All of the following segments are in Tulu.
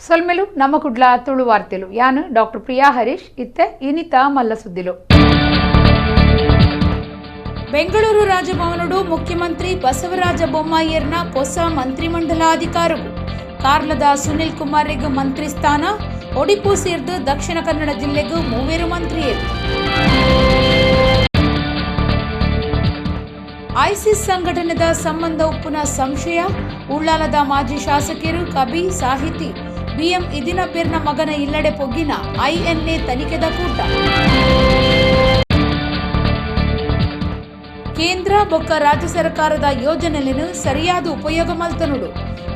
ಸೊಲ್ಮೆಲು ನಮ್ಮ ಕುಡ್ಲ ತುಳು ವಾರ್ತೆಲು. ಯಾನು ಡಾಕ್ಟರ್ ಪ್ರಿಯಾ ಹರೀಶ್. ಇತ್ತೆ ಇನಿತ ಮಲ್ಲ ಸುದ್ದಿಲು. ಬೆಂಗಳೂರು ರಾಜಭವನಡು ಮುಖ್ಯಮಂತ್ರಿ ಬಸವರಾಜ ಬೊಮ್ಮಾಯಿಯರ್ನ ಹೊಸ ಮಂತ್ರಿಮಂಡಲಾಧಿಕಾರವು. ಕಾರ್ಲದ ಸುನಿಲ್ ಕುಮಾರ್ಗ್ ಮಂತ್ರಿ ಸ್ಥಾನ. ಒಡಿಪು ಸೇರ್ದು ದಕ್ಷಿಣ ಕನ್ನಡ ಜಿಲ್ಲೆಗೂ ಮೂವರು ಮಂತ್ರಿಯರು. ಐಸಿಸ್ ಸಂಘಟನೆದ ಸಂಬಂಧ ಉಪ್ಪುನ ಸಂಶಯ. ಉಳ್ಳಾಲದ ಮಾಜಿ ಶಾಸಕರು ಕವಿ ಸಾಹಿತಿ ಬಿಎಂ ಇದಿನಬ್ಬೆರ್ನ ಮಗನ ಇಲ್ಲಡೆ ಪೊಗ್ಗಿನ ಐಎನ್ಎ ತನಿಖೆದ ಕೂಟ. ಕೇಂದ್ರ ಬೊಕ್ಕ ರಾಜ್ಯ ಸರ್ಕಾರದ ಯೋಜನೆಯನ್ನು ಸರಿಯಾದ ಉಪಯೋಗ ಮಲ್ತನುಡು.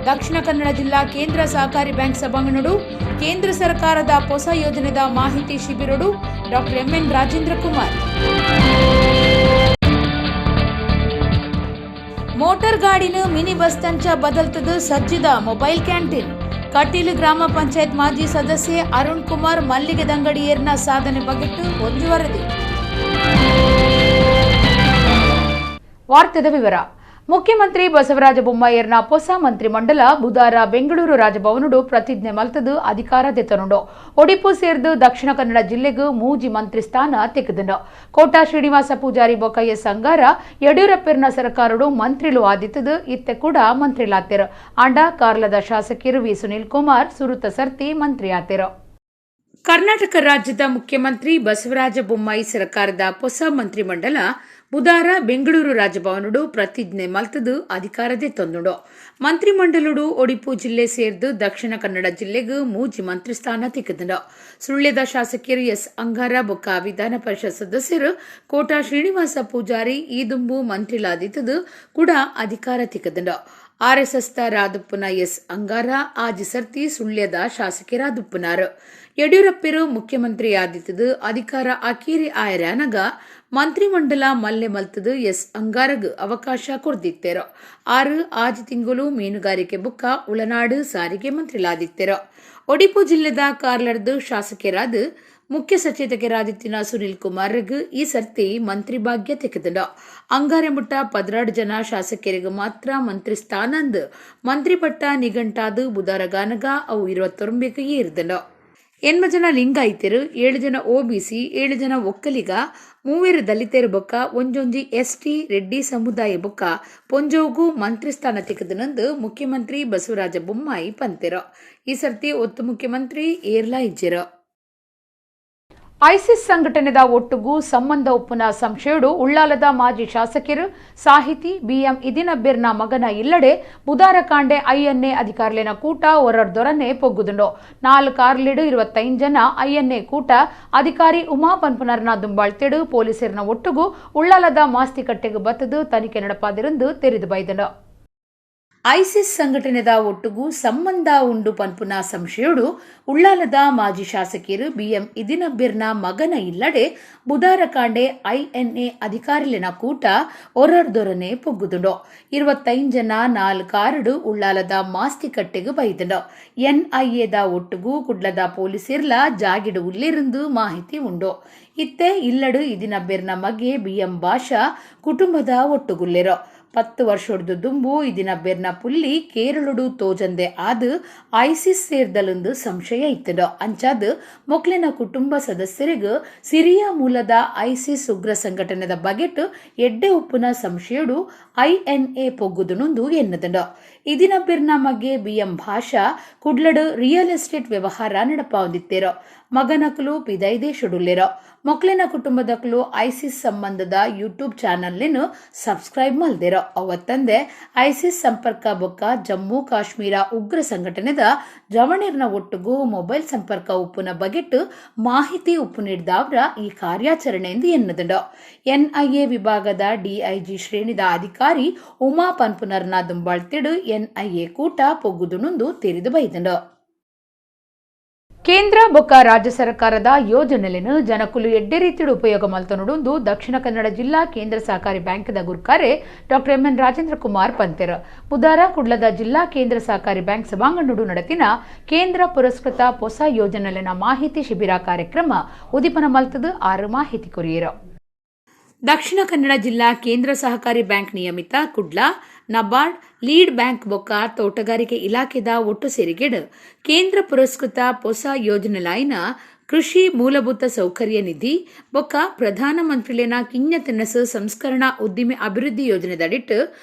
ದಕ್ಷಿಣ ಕನ್ನಡ ಜಿಲ್ಲಾ ಕೇಂದ್ರ ಸಹಕಾರಿ ಬ್ಯಾಂಕ್ ಸಭಾಂಗಣಡು ಕೇಂದ್ರ ಸರ್ಕಾರದ ಹೊಸ ಯೋಜನೆದ ಮಾಹಿತಿ ಶಿಬಿರಡು doctor MN Rajendra Kumar. Motor ಗಾಡಿನ ಮಿನಿ ಬಸ್ ತಂಚ ಬದಲ್ತದ ಸಜ್ಜಿದ ಮೊಬೈಲ್ ಕ್ಯಾಂಟೀನ್. ಕಟೀಲು ಗ್ರಾಮ ಪಂಚಾಯತ್ ಮಾಜಿ ಸದಸ್ಯೆ ಅರುಣ್ ಕುಮಾರ್ ಮಲ್ಲಿಗೆ ದಂಗಡಿಯೇರ್ನ ಸಾಧನೆ ಬಗೆಟ್ಟು ಒಂದು ವರದಿ. ವಾರ್ತೆದ ವಿವರ. ಮುಖ್ಯಮಂತ್ರಿ ಬಸವರಾಜ ಬೊಮ್ಮಾಯಿಯರ್ನ ಹೊಸ ಮಂತ್ರಿಮಂಡಲ ಬುಧಾರ ಬೆಂಗಳೂರು ರಾಜಭವನಡು ಪ್ರತಿಜ್ಞೆ ಮಲ್ತದು ಅಧಿಕಾರ ದೆತನುಂಡು. ಒಡಿಪು ಸೇರ್ದು ದಕ್ಷಿಣ ಕನ್ನಡ ಜಿಲ್ಲೆಗೂ ಮೂಜಿ ಮಂತ್ರಿ ಸ್ಥಾನ ತೆಗೆದುಂಡು. ಕೋಟಾ ಶ್ರೀನಿವಾಸ ಪೂಜಾರಿ ಬೊಕ್ಕ ಎಸ್ ಅಂಗಾರ ಯಡಿಯೂರಪ್ಪರ್ನ ಸರ್ಕಾರಡು ಮಂತ್ರಿಲು ಆದಿತ್ತದು ಇತ್ತೆ ಕೂಡ ಮಂತ್ರಿಲಾತೆರು. ಆಂಡ ಕಾರ್ಲದ ಶಾಸಕರು ವಿ ಸುನಿಲ್ ಕುಮಾರ್ ಸುರುತ ಸರ್ತಿ ಮಂತ್ರಿ ಆತೆರು. ಕರ್ನಾಟಕ ರಾಜ್ಯದ ಮುಖ್ಯಮಂತ್ರಿ ಬಸವರಾಜ ಬೊಮ್ಮಾಯಿ ಸರ್ಕಾರದ ಹೊಸ ಮಂತ್ರಿಮಂಡಲ ಬುಧಾರ ಬೆಂಗಳೂರು ರಾಜಭವನಡು ಪ್ರತಿಜ್ಞೆ ಮಲ್ತದು ಅಧಿಕಾರದೆ ತಂದುಂಡು. ಮಂತ್ರಿಮಂಡಲುಡು ಒಡಿಪು ಜಿಲ್ಲೆ ಸೇರ್ದು ದಕ್ಷಿಣ ಕನ್ನಡ ಜಿಲ್ಲೆಗೂ ಮೂಜಿ ಮಂತ್ರಿ ಸ್ಥಾನ ತಿಕ್ಕದುಂಡು. ಸುಳ್ಯದ ಶಾಸಕರು ಎಸ್ ಅಂಗಾರ ಬೊಕ್ಕ ವಿಧಾನ ಪರಿಷತ್ ಸದಸ್ಯರು ಕೋಟಾ ಶ್ರೀನಿವಾಸ ಪೂಜಾರಿ ಈ ದುಂಬು ಮಂತ್ರಿಲಾದಿತ್ತದು ಕೂಡ ಅಧಿಕಾರ ತಿಕ್ಕದುಂಡು. ಆರ್ಎಸ್ಎಸ್ ದ ರಾದುಪ್ಪುನ ಎಸ್ ಅಂಗಾರ ಆಜಿ ಸರ್ತಿ ಸುಳ್ಯದ ಶಾಸಕರಾದುಪ್ಪುನಾರು. ಯಡಿಯೂರಪ್ಪರು ಮುಖ್ಯಮಂತ್ರಿ ಆದಿತ್ತದು ಅಧಿಕಾರ ಅಕೀರಿ ಆಯರಾನಗ ಮಂತ್ರಿಮಂಡಲ ಮಲ್ಲೆ ಮಲ್ತದು ಎಸ್ ಅಂಗಾರಗ್ ಅವಕಾಶ ಕೊರ್ದಿತ್ತೆರು. 6 ಆಜಿ ತಿಂಗಳು ಮೀನುಗಾರಿಕೆ ಬುಕ್ಕ ಉಳನಾಡು ಸಾರಿಗೆ ಮಂತ್ರಿಲಾದಿತ್ತೆರು. ಒಡಿಪು ಜಿಲ್ಲೆದ ಕಾರ್ಲರ್ದು ಶಾಸಕರಾದ ಮುಖ್ಯ ಸಚೇತಕರಾದಿತ್ತಿನ ಸುನಿಲ್ ಕುಮಾರ್ಗ್ ಈ ಸರ್ತಿ ಮಂತ್ರಿ ಭಾಗ್ಯ ತೆಗೆದುಂಡು. ಅಂಗಾರೆ ಮುಟ್ಟ 12 ಜನ ಶಾಸಕರಿಗೆ ಮಾತ್ರ ಮಂತ್ರಿ ಸ್ಥಾನಂದು ಮಂತ್ರಿ ಪಟ್ಟ ನಿಘಂಟಾದು ಬುಧಾರ ಗಾನಗ ಅವು 29 ಏರಿದಂಡು. 8 ಜನ ಲಿಂಗಾಯಿತರು, 7 ಜನ ಒಬಿಸಿ, 7 ಜನ ಒಕ್ಕಲಿಗ, 3 ದಲಿತರು ಬೊಕ್ಕ ಒಂಜೊಂಜಿ ಎಸ್ಟಿ ರೆಡ್ಡಿ ಸಮುದಾಯ ಬೊಕ್ಕ ಪೊಂಜೋಗು ಮಂತ್ರಿ ಸ್ಥಾನ ತೆಗೆದನಂದು ಮುಖ್ಯಮಂತ್ರಿ ಬಸವರಾಜ ಬೊಮ್ಮಾಯಿ ಪಂತೆರು. ಈ ಸರ್ತಿ ಒತ್ತು ಮುಖ್ಯಮಂತ್ರಿ ಏರ್ಲಾ ಇಜ್ಜೆರು. ಐಸಿಸ್ ಸಂಘಟನೆದ ಒಟ್ಟುಗೂ ಸಂಬಂಧ ಉಪ್ಪುನ ಸಂಶಯಡು ಉಳ್ಳಾಲದ ಮಾಜಿ ಶಾಸಕರು ಸಾಹಿತಿ ಬಿಎಂ ಇದಿನಬ್ಬೆರ್ನ ಮಗನ ಇಲ್ಲಡೆ ಬುಧಾರ ಕಾಂಡೆ ಐಎನ್ಎ ಅಧಿಕಾರಿಲೇನ ಕೂಟ ಒರರ್ದೊರನೆ ಪೊಗ್ಗುದುಂಡು. 4 ಕಾರ್ಲಿಡು 25 ಜನ ಐಎನ್ಎ ಕೂಟ ಅಧಿಕಾರಿ ಉಮಾ ಪನ್ಪುನರ್ನ ದುಂಬಾಳ್ತೆಡು ಪೊಲೀಸರ್ನ ಒಟ್ಟುಗೂ ಉಳ್ಳಾಲದ ಮಾಸ್ತಿಕಟ್ಟೆಗೆ ಬತ್ತದು ತನಿಖೆ ನಡಪಾದಿರಂದು ತೆರೆದು ಬೈದಂಡು. ಐಸಿಸ್ ಸಂಘಟನೆದ ಒಟ್ಟುಗೂ ಸಂಬಂಧ ಉಂಡು ಪನ್ಪುನ ಸಂಶಯಡು ಉಳ್ಳಾಲದ ಮಾಜಿ ಶಾಸಕಿಯರು ಬಿಎಂ ಇದಿನಬ್ಬಿರ್ನ ಮಗನ ಇಲ್ಲಡೆ ಬುಧಾರ ಕಾಂಡೆ ಐಎನ್ಎ ಅಧಿಕಾರಿಲಿನ ಕೂಟ ಒರರ್ದೊರನೆ ಪೊಗ್ಗುದುಂಡು. 25 ಜನ 4 ಕಾರುಡು ಉಳ್ಳಾಲದ ಮಾಸ್ತಿಕಟ್ಟೆಗೆ ಬೈದಂಡು. ಎನ್ಐಎದ ಒಟ್ಟುಗೂ ಕುಡ್ಲದ ಪೊಲೀಸರ್ಲ ಜಾಗಿಡು ಉಲ್ಲಿರಂದು ಮಾಹಿತಿ ಉಂಡು. ಇತ್ತೆ ಇಲ್ಲಡು ಇದಿನಬ್ಬಿರ್ನ ಮಗೆ ಬಿಎಂ ಭಾಷಾ ಕುಟುಂಬದ ಒಟ್ಟುಗುಲ್ಲೆರೋ. 10 ವರ್ಷದ ದುಂಬು ಇದಿನ ಬೆರ್ನ ಪುಲ್ಲಿ ಕೇರಳಡು ತೋಜಂದೆ ಆದು ಐಸಿಸ್ ಸೇರ್ದಲೊಂದು ಸಂಶಯ ಇತ್ತದು. ಅಂಚಾದ್ ಮೊಕ್ಲಿನ ಕುಟುಂಬ ಸದಸ್ಯರಿಗೂ ಸಿರಿಯಾ ಮೂಲದ ಐಸಿಸ್ ಉಗ್ರ ಸಂಘಟನೆದ ಬಗೆಟ್ ಎಡ್ಡೆ ಉಪ್ಪುನ ಸಂಶಯಡು ಐಎನ್ಎ ಪೊಗ್ಗುದುನುಂದು ಎನ್ನದುಂಡು. ಇದಿನ ಬೆರ್ನ ಮಗೆ ಬಿಎಂ ಭಾಷಾ ಕುಡ್ಲಡು ರಿಯಲ್ ಎಸ್ಟೇಟ್ ವ್ಯವಹಾರ ನಡಪಾವಂದಿತ್ತೇರೋ. ಮಗನಕಲು ಪಿದೈದೇಶುಡುಲ್ಲೆರೋ. ಮೊಕ್ಲಿನ ಕುಟುಂಬದಕಲು ಐಸಿಸ್ ಸಂಬಂಧದ ಯೂಟ್ಯೂಬ್ ಚಾನಲ್ನೇನು ಸಬ್ಸ್ಕ್ರೈಬ್ ಮಲ್ದಿರೋ. ಅವತ್ತಂದೆ ಐಸಿಸ್ ಸಂಪರ್ಕ ಬೊಕ್ಕ ಜಮ್ಮು ಕಾಶ್ಮೀರ ಉಗ್ರ ಸಂಘಟನೆದ ಜವಣಿರ್ನ ಒಟ್ಟುಗೂ ಮೊಬೈಲ್ ಸಂಪರ್ಕ ಉಪ್ಪುನ ಬಗೆಟ್ ಮಾಹಿತಿ ಉಪ್ಪು ನೀಡಿದವರ ಈ ಕಾರ್ಯಾಚರಣೆ ಎಂದು ಎನ್ನದುಂಡು. ಎನ್ಐಎ ವಿಭಾಗದ ಡಿಐಜಿ ಶ್ರೇಣಿದ ಅಧಿಕಾರಿ ಉಮಾ ಪನ್ಪುನರ್ನ ದುಂಬಾಳ್ತಿಡು ಎನ್ಐಎ ಕೂಟ ಪೊಗ್ಗುದುನುಂದು ತೆರೆದು ಬೈದಂಡು. ಕೇಂದ್ರ ಬೊಕ್ಕ ರಾಜ್ಯ ಸರ್ಕಾರದ ಯೋಜನೆಯನ್ನು ಜನಕುಲು ಎಡ್ಡೆ ರೀತಿಯ ಉಪಯೋಗ ಮಲ್ತನುಡುಂದು ದಕ್ಷಿಣ ಕನ್ನಡ ಜಿಲ್ಲಾ ಕೇಂದ್ರ ಸಹಕಾರಿ ಬ್ಯಾಂಕ್ದ ಗುರ್ಕಾರೆ ಡಾಕ್ಟರ್ ಎಂಎನ್ ರಾಜೇಂದ್ರ ಕುಮಾರ್ ಪಂತೆರ್. ಬುಧಾರ ಕುಡ್ಲದ ಜಿಲ್ಲಾ ಕೇಂದ್ರ ಸಹಕಾರಿ ಬ್ಯಾಂಕ್ ಸಭಾಂಗಣಡು ನಡೆತಿನ ಕೇಂದ್ರ ಪುರಸ್ಕೃತ ಹೊಸ ಯೋಜನೆಲಿನ ಮಾಹಿತಿ ಶಿಬಿರ ಕಾರ್ಯಕ್ರಮ ಉದಿಪನ ಮಲ್ತದು 6 ಮಾಹಿತಿ ಕೊರಿಯರು. ದಕ್ಷಿಣ ಕನ್ನಡ ಜಿಲ್ಲಾ ಕೇಂದ್ರ ಸಹಕಾರಿ ಬ್ಯಾಂಕ್ ನಿಯಮಿತ ಕುಡ್ಲ ನಬಾರ್ಡ್, ಲೀಡ್ ಬ್ಯಾಂಕ್ ಬೊಕ್ಕ ತೋಟಗಾರಿಕೆ ಇಲಾಖೆದ ಒಟ್ಟು ಸೇರಿಗೆಡ್ ಕೇಂದ್ರ ಪುರಸ್ಕೃತ ಪೊಸ ಯೋಜನೆಲಾಯಿನ ಕೃಷಿ ಮೂಲಭೂತ ಸೌಕರ್ಯ ನಿಧಿ ಬೊಕ್ಕ ಪ್ರಧಾನ ಮಂತ್ರಿಲೆನ ಕಿಞ್ಞ ತಿನಸು ಸಂಸ್ಕರಣಾ ಉದ್ದಿಮೆ ಅಭಿವೃದ್ಧಿ ಯೋಜನೆದಡಿಟ್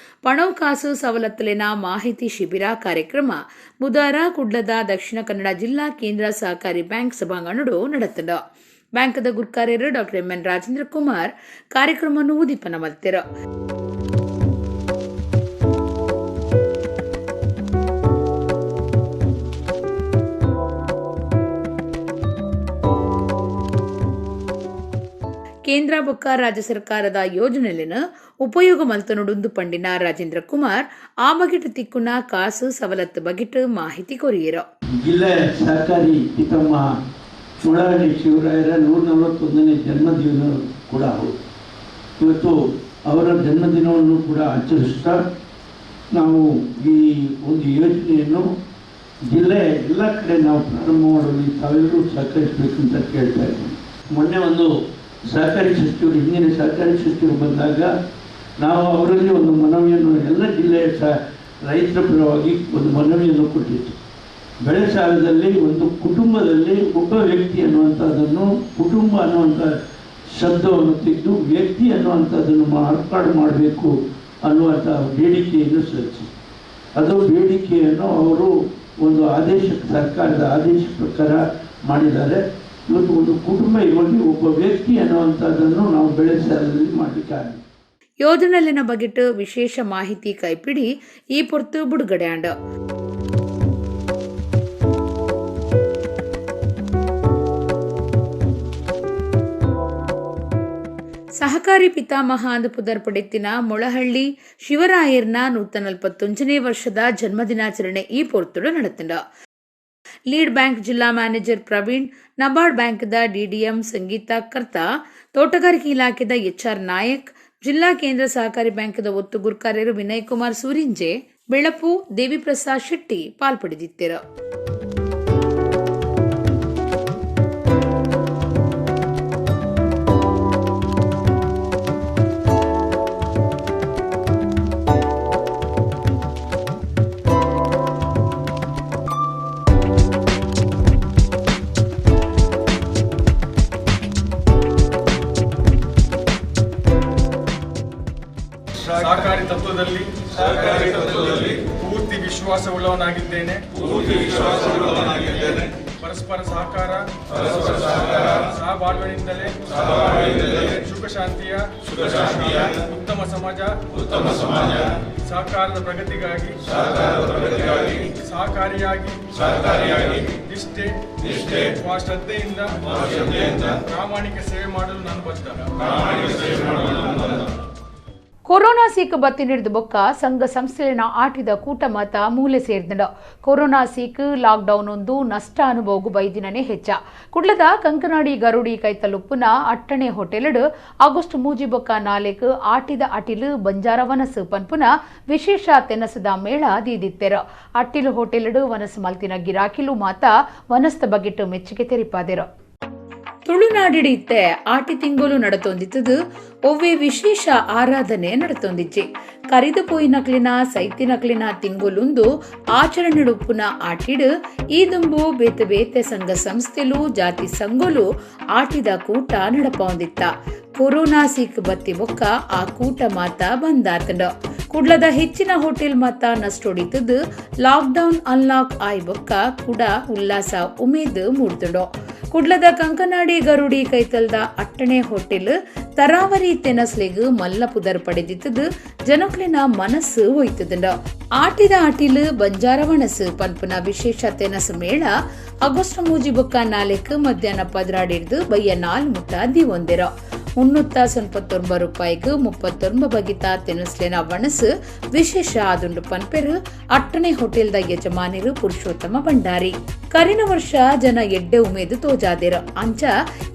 ಪಣವುಕಾಸು ಸವಲತ್ತುಲೆನ ಮಾಹಿತಿ ಶಿಬಿರ ಕಾರ್ಯಕ್ರಮ ಬುಧಾರ ಕುಡ್ಲದ ದಕ್ಷಿಣ ಕನ್ನಡ ಜಿಲ್ಲಾ ಕೇಂದ್ರ ಸಹಕಾರಿ ಬ್ಯಾಂಕ್ ಸಭಾಂಗಣಡು ನಡತ್ಂಡ್. ಬ್ಯಾಂಕ್ದ ಗುರ್ಕಾರ್ಯರು ಡಾಕ್ಟರ್ ಎಂ ಎನ್ ರಾಜೇಂದ್ರ ಕುಮಾರ್ ಕಾರ್ಯಕ್ರಮವನ್ನು ಉದ್ದೀಪನ ಮಲ್ತೆರು. ಕೇಂದ್ರ ಬೊಕ್ಕ ರಾಜ್ಯ ಸರ್ಕಾರದ ಯೋಜನೆಲೆನ್ ಉಪಯೋಗ ಮಲ್ತೊನೊಡುಂದು ಪಂಡಿನ ರಾಜೇಂದ್ರ ಕುಮಾರ್ ಆ ಬಗೆಟ್ ತಿಕ್ಕುನ ಕಾಸು ಸವಲತ್ತು ಬಗೆಟ್ ಮಾಹಿತಿ ಕೊರಿಯೆರು. ಜಿಲ್ಲೆ ಸಹಕಾರಿ ಪಿತಾಮಹ ಮೊಳಹಳ್ಳಿ ಶಿವರಾಯರ 141ನೇ ಜನ್ಮದಿನ ಕೂಡ ಹೌದು. ಇವತ್ತು ಅವರ ಜನ್ಮದಿನವನ್ನು ಕೂಡ ಆಚರಿಸ್ತಾ ನಾವು ಈ ಒಂದು ಯೋಜನೆಯನ್ನು ಜಿಲ್ಲೆ ಎಲ್ಲ ಕಡೆ ನಾವು ಪ್ರಾರಂಭ ಮಾಡಲು ತಾವೆಲ್ಲರೂ ಸಹಕರಿಸಬೇಕು ಅಂತ ಕೇಳ್ತಾ ಇದ್ದೀನಿ. ಮೊನ್ನೆ ಒಂದು ಸಹಕಾರಿ ಸಚಿವರು, ಹಿಂದಿನ ಸಹಕಾರಿ ಸಚಿವರು ಬಂದಾಗ ನಾವು ಅವರಲ್ಲಿ ಒಂದು ಮನವಿಯನ್ನು ಎಲ್ಲ ಜಿಲ್ಲೆಯ ರೈತರ ಪರವಾಗಿ ಒಂದು ಮನವಿಯನ್ನು ಕೊಟ್ಟಿತ್ತು. ಬೆಳೆ ಸಾಲದಲ್ಲಿ ಒಂದು ಕುಟುಂಬದಲ್ಲಿ ಒಬ್ಬ ವ್ಯಕ್ತಿ ಅನ್ನುವಂಥದ್ದನ್ನು, ಕುಟುಂಬ ಅನ್ನುವಂಥ ಶಬ್ದವನ್ನು ತೆಗೆದು ವ್ಯಕ್ತಿ ಅನ್ನುವಂಥದ್ದನ್ನು ಮಾರ್ಪಾಡು ಮಾಡಬೇಕು ಅನ್ನುವಂಥ ಬೇಡಿಕೆಯನ್ನು ಸಲ್ಲಿಸಿ, ಅದು ಬೇಡಿಕೆಯನ್ನು ಅವರು ಒಂದು ಆದೇಶ, ಸರ್ಕಾರದ ಆದೇಶ ಪ್ರಕಾರ ಮಾಡಿದ್ದಾರೆ. ಇವತ್ತು ಒಂದು ಕುಟುಂಬ ಇರುವಲ್ಲಿ ಒಬ್ಬ ವ್ಯಕ್ತಿ ಅನ್ನುವಂಥದ್ದನ್ನು ನಾವು ಬೆಳೆ ಸಾಲದಲ್ಲಿ ಮಾಡಲಿಕ್ಕಾಗಲ್ಲ. ಯೋಜನೆಲಿನ ಬಗೆಟ್ ವಿಶೇಷ ಮಾಹಿತಿ ಕೈಪಿಡಿ ಈ ಪೊರ್ತು ಬುಡುಗಡೆ ಆಂಡ್. ಸಹಕಾರಿ ಪಿತಾಮಹ ಅಂದು ಪುದರ್ ಪಡೆತ್ತಿನ ಮೊಳಹಳ್ಳಿ ಶಿವರಾಯರ್ನ 141ನೇ ವರ್ಷದ ಜನ್ಮದಿನಾಚರಣೆ ಈ ಪೊರ್ತುಡು ನಡತ್ಂಡ್. ಲೀಡ್ ಬ್ಯಾಂಕ್ ಜಿಲ್ಲಾ ಮ್ಯಾನೇಜರ್ ಪ್ರವೀಣ್, ನಬಾರ್ಡ್ ಬ್ಯಾಂಕ್ದ ಡಿಡಿಎಂ ಸಂಗೀತಾ ಕರ್ತಾ, ತೋಟಗಾರಿಕೆ ಇಲಾಖೆದ ಎಚ್ಆರ್ ನಾಯಕ್, ಜಿಲ್ಲಾ ಕೇಂದ್ರ ಸಹಕಾರಿ ಬ್ಯಾಂಕ್ದ ಒತ್ತು ಗುರ್ಕಾರ್ಯರು ವಿನಯ್ ಕುಮಾರ್ ಸೂರಿಂಜೆ, ಬೆಳಪು ದೇವಿಪ್ರಸಾದ್ ಶೆಟ್ಟಿ ಪಾಲ್ಪಡೆದಿತ್ತೆರು. ಸಹಕಾರಿ ತತ್ವದಲ್ಲಿ ಪೂರ್ತಿ ವಿಶ್ವಾಸವುಳ್ಳವನಾಗಿದ್ದೇನೆ. ಪರಸ್ಪರ ಸಹಕಾರ, ಸಹಬಾಳ್ವೆಯಿಂದಲೇ ಸುಖ ಶಾಂತಿಯ ಉತ್ತಮ ಸಮಾಜ, ಸಹಕಾರದ ಪ್ರಗತಿಗಾಗಿ ಸಹಕಾರಿಯಾಗಿ ನಿಷ್ಠೆ ಶ್ರದ್ಧೆಯಿಂದ ಪ್ರಾಮಾಣಿಕ ಸೇವೆ ಮಾಡಲು ನಾನು ಬದ್ಧ. ಕೊರೋನಾ ಸೀಕು ಬತ್ತಿ ಹಿಡಿದು ಬೊಕ್ಕ ಸಂಘ ಸಂಸ್ಥೆಲಿನ ಆಟಿದ ಕೂಟ ಮತ ಮೂಲೆ ಸೇರ್ದಂಡ. ಕೊರೋನಾ ಸೀಕು ಲಾಕ್ಡೌನ್ ಒಂದು ನಷ್ಟ ಅನುಭವಗೂ ಬೈದಿನನೇ ಹೆಚ್ಚ. ಕುಡ್ಲದ ಕಂಕನಾಡಿ ಗರುಡಿ ಕೈತಲುಪ್ಪುನ ಅಟ್ಟಣೆ ಹೋಟೆಲ್ಡ್ ಆಗಸ್ಟ್ 3 ಬೊಕ್ಕ 4 ಆಟಿದ ಅಟಿಲು ಬಂಜಾರ ವನಸು ಪನ್ಪುನ ವಿಶೇಷ ತೆನಸದ ಮೇಳ ದೀದಿತ್ತೆರ. ಅಟ್ಟಿಲು ಹೋಟೆಲ್ಡ್ ವನಸು ಮಲ್ತಿನ ಗಿರಾಕಿಲು ಮಾತ ವನಸ್ತ ಬಗೆಟ್ ಮೆಚ್ಚುಗೆ ತೆರಿಪಾದೆರು. ತುಳುನಾಡಿಡಿತ್ತೆ ಆಟಿ ತಿಂಗಳು ನಡತೊಂದಿತ್ತದು ಒವ್ವೆ ವಿಶೇಷ ಆರಾಧನೆ ನಡತೊಂದಿಚ್ಚಿ. ಕರಿದು ಪೋಯಿನಕ್ಲಿನ ಸೈತಿನಕ್ಲಿನ ತಿಂಗುಲುಂದು ಆಚರಣೆಡುಪ್ಪುನ ಆಟಿಡು ಈ ದುಂಬು ಬೇತೆ ಬೇತೆ ಸಂಘ ಸಂಸ್ಥೆಲು ಜಾತಿ ಸಂಘಲು ಆಟಿದ ಕೂಟ ನಡಪೊಂದಿತ್ತ. ಕೊರೋನಾ ಸೀಕ್ ಬತ್ತಿ ಬೊಕ್ಕ ಆ ಕೂಟ ಮಾತ ಬಂದಾತಂಡ. ಕುಡ್ಲದ ಹೆಚ್ಚಿನ ಹೋಟೆಲ್ ಮಾತ ನಷ್ಟೊಡಿತದು ಲಾಕ್ಡೌನ್ ಅನ್ಲಾಕ್ ಆಯ್ ಬೊಕ್ಕ ಕೂಡ ಉಲ್ಲಾಸ ಉಮೇದ್ ಮೂಡ್ತುಂಡು. ಕುಡ್ಲದ ಕಂಕನಾಡಿ ಗರುಡಿ ಕೈತಲ್ದ ಅಟ್ಟಣೆ ಹೋಟೆಲ್ ತರಾವರಿ ತೆನಸ್ಲೆಗ್ ಮಲ್ಲ ಪುದರ್ ಪಡೆದಿತ್ತದು ಜನಕ್ಲೆನ ಮನಸ್ಸು ಒಯ್ತದಂಡ. ಆಟಿದ ಆಟಿಲು ಬಂಜಾರ ವಣಸು ಪನ್ಪುನ ವಿಶೇಷ ತೆನಸು ಮೇಳ ಆಗಸ್ಟ್ 3 ಬೊಕ್ಕ 4 ಮಧ್ಯಾಹ್ನ 12 ಬಯ್ಯ 4 ಮುಟ್ಟ ದಿವೊಂದೆರ. 389 ರೂಪಾಯಿಗೆ 39 ಬಗಿತ ತೆನಸ್ಲೆನ ವಣಸು ವಿಶೇಷ ಆದುಂಡು ಪನ್ಪೆರು ಅಟ್ಟಣೆ ಹೋಟೆಲ್ದ ಯಜಮಾನಿರು ಪುರುಷೋತ್ತಮ ಭಂಡಾರಿ. ಕರಿನ ವರ್ಷ ಜನ ಎಡ್ಡೆ ಉಮೇದು ತೋಜಾದೆರ. ಅಂಚ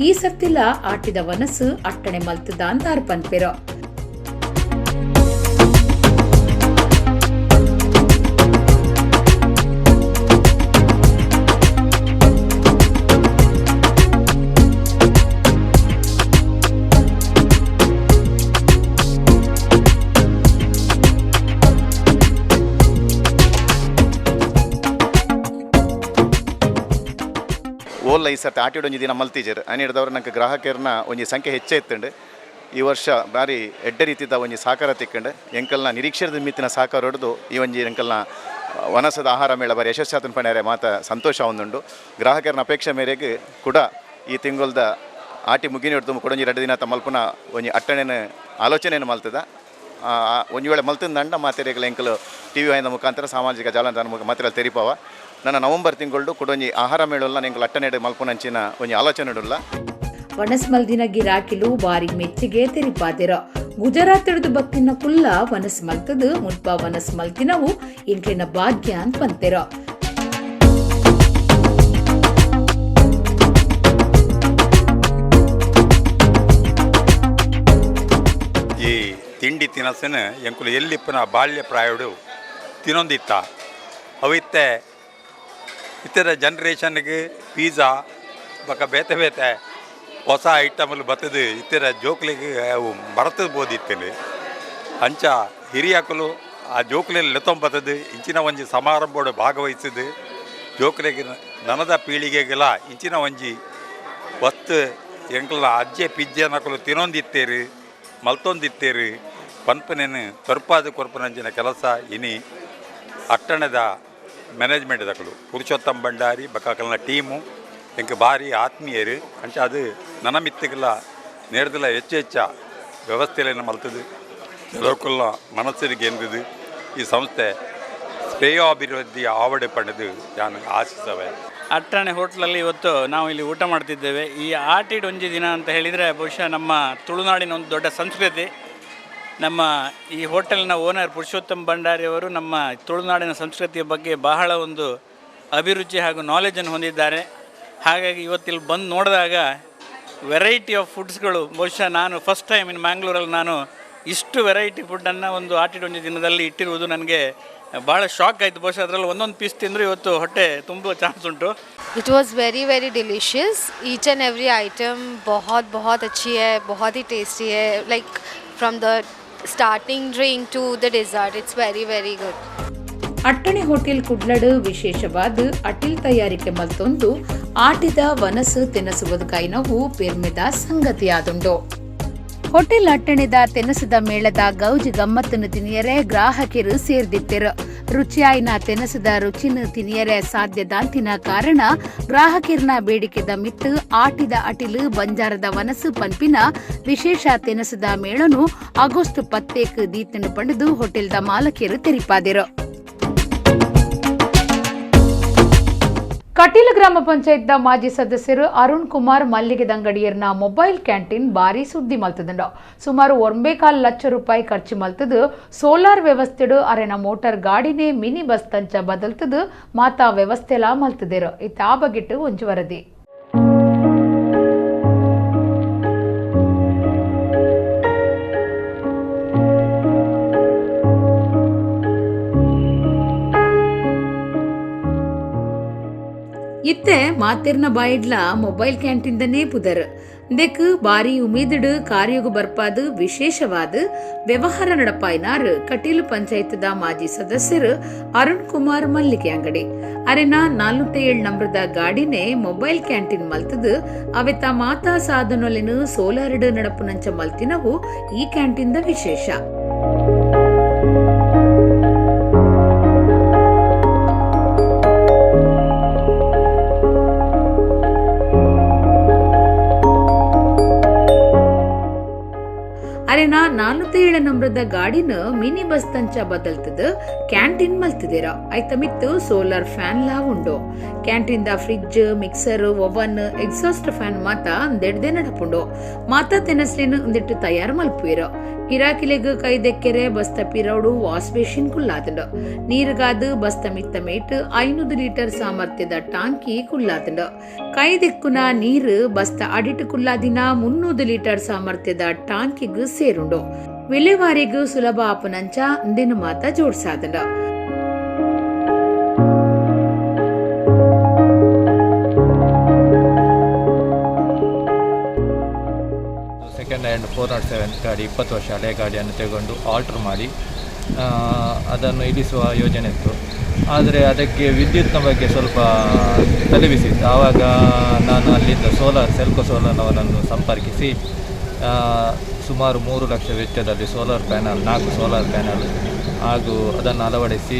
ಈ ಸರ್ತಿಲ ಆಟಿದ ವನಸು ಅಟ್ಟಣೆ ಮಲ್ತದ ಅಂತಾರ್ ಪನ್ಪೆರು. ಓಲ್ಲ ಈ ಸರ್ತಿ ಆಟಿಡೊಂಜಿ ದಿನ ಮಲ್ತಿಜೆರ್ ಅನಿಡ್ದವ್ರು ನಂಗೆ ಗ್ರಾಹಕರನ್ನ ಒಂಜಿ ಸಂಖ್ಯೆ ಹೆಚ್ಚೇ ಇತ್ತುಂಡು. ಈ ವರ್ಷ ಬಾರಿ ಎಡ್ಡೆ ರೀತಿದ ಒಂಜಿ ಸಹಕಾರ ತಿಕ್ಕಂಡು ಎಂಕಲ್ನ ನಿರೀಕ್ಷೆದ ಮಿತ್ತಿನ ಸಹಕಾರ ಹೊಡೆದು ಈ ಒಂಜಿ ಎಂಕಲ್ನ ವನಸದ ಆಹಾರ ಮೇಳ ಬಾರಿ ಯಶಸ್ಸಾತನ ಪಣೆರೆ ಮಾತ ಸಂತೋಷ ಒಂದುಂಡು. ಗ್ರಾಹಕರನ್ನ ಅಪೇಕ್ಷೆ ಮೇರೆಗೆ ಕೂಡ ಈ ತಿಂಗೊಲ್ದ ಆಟಿ ಮುಗಿನ ಹಿಡ್ದು ಕೊಡೊಂಜಿ 2 ದಿನ ಮಲ್ಪುನ ಒಂಜಿ ಅಟ್ಟಣೆನ ಆಲೋಚನೆಯನ್ನು ಮಲ್ತದ. ಒಂಜಿ ವೇಳೆ ಮಲ್ತಂದಂಡ ಮಾತೆರೆಗಳ ಎಂಕಲು ಟಿ ವಿ ವಾಹಿನಿಯ ಮುಖಾಂತರ ಸಾಮಾಜಿಕ ಜಾಲತಾಣ ಮುಖ ಮಾತ್ರ ತೆರಿಪಾವ. ನನ್ನ ನವಂಬರ್ ತಿಂಗಳು ಕೊಡೊಂಜಿ ಆಹಾರ ಮೇಳಲ್ಲ ಎಂಕಲು ಅಟ್ಟಣೆ ಮಲ್ಪುನಂಚಿನ ಒಂಜಿ ಆಲೋಚನೆ ಉಲ್ಲ. ವನಸ್ಮಲ್ದಿನ ಗಿರಾಕಿಲು ಬಾರಿ ಮೆಚ್ಚಿಗೆ ತೆರಿಪಾದಿರ. ಗುಜರಾತ್ ಹಿಡಿದು ಬತ್ತಿನ ಕುಲ್ಲ ವನಸ್ ಮಲ್ತದು ಮುಲ್ಪ ವನಸ್ ಮಲ್ತಿನವು ಇಂಕ್ಲಿನ ಭಾಗ್ಯ ಅಂತ ಬಂತಿರ. ಈ ತಿಂಡಿ ತಿನಸನ ಎಂಕುಲು ಎಲ್ಲಿಪ್ಪನ ಬಾಲ್ಯ ಪ್ರಾಯಡು ತಿನ್ನೊಂದಿತ್ತ ಅವಿತ್ತೆ ಇತ್ತರ ಜನ್ರೇಷನ್ಗೆ ಪಿಜ್ಜಾ ಬಕ ಬೇತೆ ಬೇತೆ ಹೊಸ ಐಟಮ್ಲು ಬತ್ತದು ಇತ್ತರ ಜೋಕ್ಲಿಗೆ ಅವು ಮರೆತದ ಬೋದಿತ್ತೇನೆ. ಅಂಚ ಹಿರಿಯಕಲು ಆ ಜೋಕ್ಲೆಲ್ಲ ಲೆತ್ತೊಂಬತ್ತದು ಇಂಚಿನ ಒಂಜಿ ಸಮಾರಂಭೋಡು ಭಾಗವಹಿಸಿದ್ದು ಜೋಕ್ಲಿಗೆ ನನದ ಪೀಳಿಗೆಗೆಲ್ಲ ಇಂಚಿನ ಒಂಜಿ ವಸ್ತು ಎಂಕಲ್ನ ಅಜ್ಜೆ ಪಿಜ್ಜೆನಕಲು ತಿನ್ನೊಂದಿತ್ತೇರು ಮಲ್ತೊಂದಿತ್ತೇರು ಪನ್ಪನೇನು ತೊರ್ಪಾದ ಕೊರ್ಪನಂಚಿನ ಕೆಲಸ ಇನಿ ಅಟ್ಟಣದ ಮ್ಯಾನೇಜ್ಮೆಂಟ್ ದಕಲು ಪುರುಷೋತ್ತಮ ಭಂಡಾರಿ ಬಕಾಕಲ್ನ ಟೀಮು ಎಂಕ್ ಭಾರಿ ಆತ್ಮೀಯರು. ಅಂಚ ಅದು ನನ್ನ ಮಿತ್ತಿಗೆಲ್ಲ ನೇರದಲ್ಲ ಹೆಚ್ಚು ಹೆಚ್ಚ ವ್ಯವಸ್ಥೆಯನ್ನು ಮಲ್ತದು ಕೆಲವಕ್ಕೆಲ್ಲ ಮನಸ್ಸಿಗೆ ಎಂದದು ಈ ಸಂಸ್ಥೆ ಶ್ರೇಯೋಭಿವೃದ್ಧಿ ಆವಡೆ ಪಡೆದು ನಾನು ಆಶಿಸವೆ. ಅಟ್ಟಣೆ ಹೋಟ್ಲಲ್ಲಿ ಇವತ್ತು ನಾವು ಇಲ್ಲಿ ಊಟ ಮಾಡ್ತಿದ್ದೇವೆ. ಈ ಆಟಿಡ್ ಒಂಜಿ ದಿನ ಅಂತ ಹೇಳಿದರೆ ಬಹುಶಃ ನಮ್ಮ ತುಳುನಾಡಿನ ಒಂದು ದೊಡ್ಡ ಸಂಸ್ಕೃತಿ. ನಮ್ಮ ಈ ಹೋಟೆಲ್ನ ಓನರ್ ಪುರುಷೋತ್ತಮ ಭಂಡಾರಿಯವರು ನಮ್ಮ ತುಳುನಾಡಿನ ಸಂಸ್ಕೃತಿಯ ಬಗ್ಗೆ ಬಹಳ ಒಂದು ಅಭಿರುಚಿ ಹಾಗೂ ನಾಲೆಜನ್ನು ಹೊಂದಿದ್ದಾರೆ. ಹಾಗಾಗಿ ಇವತ್ತಿಲ್ಲಿ ಬಂದು ನೋಡಿದಾಗ ವೆರೈಟಿ ಆಫ್ ಫುಡ್ಸ್ಗಳು, ಬಹುಶಃ ನಾನು ಫಸ್ಟ್ ಟೈಮ್ ಇನ್ ಮ್ಯಾಂಗ್ಳೂರಲ್ಲಿ ನಾನು ಇಷ್ಟು ವೆರೈಟಿ ಫುಡ್ಡನ್ನು ಒಂದು ಆಟಿಡ್ ಒಂಜಿ ದಿನದಲ್ಲಿ ಇಟ್ಟಿರುವುದು ನನಗೆ ಭಾಳ ಶಾಕ್ ಆಯಿತು. ಬಹುಶಃ ಅದರಲ್ಲಿ ಒಂದೊಂದು ಪೀಸ್ ತಿಂದರೂ ಇವತ್ತು ಹೊಟ್ಟೆ ತುಂಬುವ ಚಾನ್ಸ್ ಉಂಟು. It was very very delicious. Each and every item बहुत बहुत अच्छी है, बहुत ही टेस्टी है. Like from the starting drink to the dessert, it's very very good. Attane hotel ಕುಡ್ಲಡು ವಿಶೇಷವಾದ ಅಟಿಲ್ ತಯಾರಿಕೆ ಮಲ್ತೊಂದು ಆಟಿದ ವನಸು ತಿನಸುವುದು ಕೈನವು ಪೆರ್ಮೆದ ಸಂಗತಿಯಾದುಂಡು. ಹೋಟೆಲ್ ಅಟ್ಟಣೆದ ತೆನಸದ ಮೇಳದ ಗೌಜಿ ಗಮ್ಮತ್ತನ್ನು ತಿನಿಯರೆ ಗ್ರಾಹಕರು ಸೇರ್ದಿತ್ತಿರು. ರುಚಿಯಾಯಿನ ತೆನಸದ ರುಚಿನ ತಿನಿಯರೆ ಸಾಧ್ಯದಾಂತಿನ ಕಾರಣ ಗ್ರಾಹಕರ್ನ ಬೇಡಿಕೆದ ಮಿತ್ತು ಆಟಿದ ಅಟಿಲು ಬಂಜಾರದ ವನಸು ಪನ್ಪಿನ ವಿಶೇಷ ತೆನಸದ ಮೇಳನು ಆಗಸ್ಟ್ 10 ದೀತನ್ನು ಪಡೆದು ಹೋಟೆಲ್ದ ಮಾಲಕಿಯರು ತೆರಿಪಾದಿರು. ಕಟೀಲು ಗ್ರಾಮ ಪಂಚಾಯತ್ದ ಮಾಜಿ ಸದಸ್ಯರು ಅರುಣ್ ಕುಮಾರ್ ಮಲ್ಲಿಗೆದಂಗಡಿಯರ್ನ ಮೊಬೈಲ್ ಕ್ಯಾಂಟೀನ್ ಭಾರಿ ಸುದ್ದಿ ಮಲ್ತದಂಡು. ಸುಮಾರು 1.25 ಲಕ್ಷ ರೂಪಾಯಿ ಖರ್ಚು ಮಲ್ತದು ಸೋಲಾರ್ ವ್ಯವಸ್ಥೆಡು ಅರೆನ ಮೋಟಾರ್ ಗಾಡಿನೇ ಮಿನಿ ಬಸ್ ತಂಚ ಬದಲ್ತದು ಮಾತಾ ವ್ಯವಸ್ಥೆಲಾ ಮಲ್ತದಿರು. ಇತ್ತ ಆ ಬಗ್ಗಿಟ್ಟು ಒಂಜು ವರದಿ. ಇತ್ತೆ ಮಾತಿರ್ನ ಬಾಯಿಡ್ಲ ಮೊಬೈಲ್ ಕ್ಯಾಂಟೀನ್ದನೇ ಪುದರ್ ದೆಕ್ ಬಾರಿ ಉಮೇದಿಡು ಕಾರ್ಯಗು ಬರ್ಪಾದು ವಿಶೇಷವಾದ ವ್ಯವಹಾರ ನಡಪಾಯಿನಾರು ಕಟೀಲು ಪಂಚಾಯತ್ದ ಮಾಜಿ ಸದಸ್ಯರು ಅರುಣ್ ಕುಮಾರ್ ಮಲ್ಲಿಗೆ ಅಂಗಡಿ. ಅರೆನ 407 ನಂಬರದ ಗಾಡಿನೇ ಮೊಬೈಲ್ ಕ್ಯಾಂಟೀನ್ ಮಲ್ತದು ಅವೆತ ಮಾತಾ ಸಾಧನೊಲೆನು ಸೋಲಾರ್ಡ್ ನಡಪುನಂಚ ಮಲ್ತಿನವು ಈ ಕ್ಯಾಂಟೀನ್ದ ವಿಶೇಷ. ಅರೆನ 407 ನಂಬರದ ಗಾಡಿನ ಮಿನಿ ಬಸ್ ತಂಚ ಬದಲ್ತದ ಕ್ಯಾಂಟೀನ್ ಮಲ್ತದಿರ. ಐತಮಿತ್ತು ಸೋಲಾರ್ ಫ್ಯಾನ್ ಲಾ ಉಂಡು. Canteen the fridge, mixer, oven, exhaust fan ಮಾತ ಅಂದೆಡ್ದೆ ನಡಪುಂಡು. ಮಾತಾ ತೆನಸ್ಲಿನ ಒಂದಿಟ್ಟು ತಯಾರು ಮಲ್ಪುವಿರು. ಗಿರಾಕಿಲೆಗ್ ಕೈದೆಕ್ಕೆರೆ ಬಸ್ತ ಪಿರೌಡು ವಾಶ್ ಬೇಸಿನ್ ಕುಲ್ಲಾತಂಡು. ನೀರುಗಾದು ಬಸ್ತ ಮಿತ್ತ ಮೇಟ್ 500 ಲೀಟರ್ ಸಾಮರ್ಥ್ಯದ ಟಾಂಕಿ ಕುಲ್ಲಾತಂಡು. ಕೈದೆಕ್ಕುನ ನೀರು ಬಸ್ತ ಅಡಿಟು ಕುಲ್ಲಾದಿನ 300 ಲೀಟರ್ ಸಾಮರ್ಥ್ಯದ ಟಾಂಕಿಗ್ ಸೇರುಂಡು. ವಿಲೇವಾರಿಗೂ ಸುಲಭ ಆಪನಂಚ ಅಂದಿನ ಮಾತ ಜೋಡ್ಸಾದಂಡ. ಸೆಕೆಂಡ್ ಹ್ಯಾಂಡ್ 407 ಗಾಡಿ, 20 ವರ್ಷ ಹಳೆಯ ಗಾಡಿಯನ್ನು ತೆಗೊಂಡು ಆಲ್ಟ್ರ್ ಮಾಡಿ ಅದನ್ನು ಇಳಿಸುವ ಯೋಜನೆ ಇತ್ತು. ಆದರೆ ಅದಕ್ಕೆ ವಿದ್ಯುತ್ನ ಬಗ್ಗೆ ಸ್ವಲ್ಪ ತಲೆಬಿಸಿತ್ತು. ಆವಾಗ ನಾನು ಅಲ್ಲಿಂದ ಸೋಲಾರ್ ಸೆಲ್ಕೋ ಸೋಲಾರ್ನವರನ್ನು ಸಂಪರ್ಕಿಸಿ ಸುಮಾರು 3 ಲಕ್ಷ ವೆಚ್ಚದಲ್ಲಿ ಸೋಲಾರ್ ಪ್ಯಾನಲ್, 4 ಸೋಲಾರ್ ಪ್ಯಾನಲ್ ಹಾಗೂ ಅದನ್ನು ಅಳವಡಿಸಿ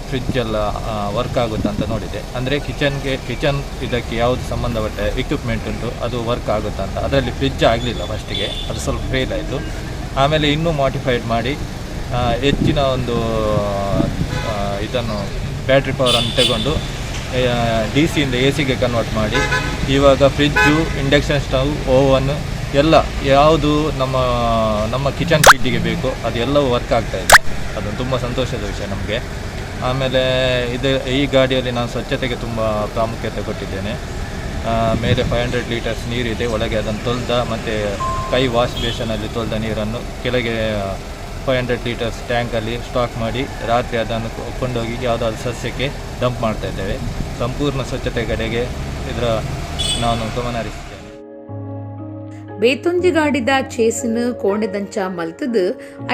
ಫ್ರಿಜ್ ಎಲ್ಲ ವರ್ಕ್ ಆಗುತ್ತಾ ಅಂತ ನೋಡಿದೆ. ಅಂದರೆ ಕಿಚನ್ ಇದಕ್ಕೆ ಯಾವುದು ಸಂಬಂಧಪಟ್ಟ ಎಕ್ವಿಪ್ಮೆಂಟ್ ಉಂಟು ಅದು ವರ್ಕ್ ಆಗುತ್ತಾ ಅಂತ. ಅದರಲ್ಲಿ ಫ್ರಿಜ್ ಆಗಲಿಲ್ಲ ಫಸ್ಟಿಗೆ, ಅದು ಸ್ವಲ್ಪ ಫೇಲ್ ಆಯಿತು. ಆಮೇಲೆ ಇನ್ನೂ ಮಾಡಿಫೈಡ್ ಮಾಡಿ ಹೆಚ್ಚಿನ ಒಂದು ಇದನ್ನು ಬ್ಯಾಟ್ರಿ ಪವರನ್ನು ತಗೊಂಡು ಡಿ ಸಿಯಿಂದ ಎ ಸಿಗೆ ಕನ್ವರ್ಟ್ ಮಾಡಿ ಇವಾಗ ಫ್ರಿಜ್ಜು, ಇಂಡಕ್ಷನ್ ಸ್ಟವ್, ಓವನ್ ಎಲ್ಲ ಯಾವುದು ನಮ್ಮ ನಮ್ಮ ಕಿಚನ್ ಫೀಲ್ಡಿಗೆ ಬೇಕು ಅದೆಲ್ಲವೂ ವರ್ಕ್ ಆಗ್ತಾಯಿದೆ. ಅದು ತುಂಬ ಸಂತೋಷದ ವಿಷಯ ನಮಗೆ. ಆಮೇಲೆ ಈ ಗಾಡಿಯಲ್ಲಿ ನಾನು ಸ್ವಚ್ಛತೆಗೆ ತುಂಬ ಪ್ರಾಮುಖ್ಯತೆ ಕೊಟ್ಟಿದ್ದೇನೆ. ಮೇಲೆ 500 ಲೀಟರ್ಸ್ ನೀರಿದೆ, ಒಳಗೆ ಅದನ್ನು ತೊಳೆದ ಮತ್ತು ಕೈ ವಾಶ್ ಬೇಷನಲ್ಲಿ ತೊಳೆದ ನೀರನ್ನು ಕೆಳಗೆ 500 ಲೀಟರ್ಸ್ ಟ್ಯಾಂಕಲ್ಲಿ ಸ್ಟಾಕ್ ಮಾಡಿ ರಾತ್ರಿ ಅದನ್ನು ಕೊಂಡೋಗಿ ಯಾವುದಾದ್ರು ಸಸ್ಯಕ್ಕೆ ಡಂಪ್ ಮಾಡ್ತಾಯಿದ್ದೇವೆ. ಸಂಪೂರ್ಣ ಸ್ವಚ್ಛತೆ ಕಡೆಗೆ ಇದರ ನಾನು ಗಮನ ಹರಿಸಿದ್ದೇನೆ. ಬೇತೊಂಜಿ ಗಾಡಿದ ಚೇಸನ್ ಕೋಣೆದಂಚ ಮಲ್ತದು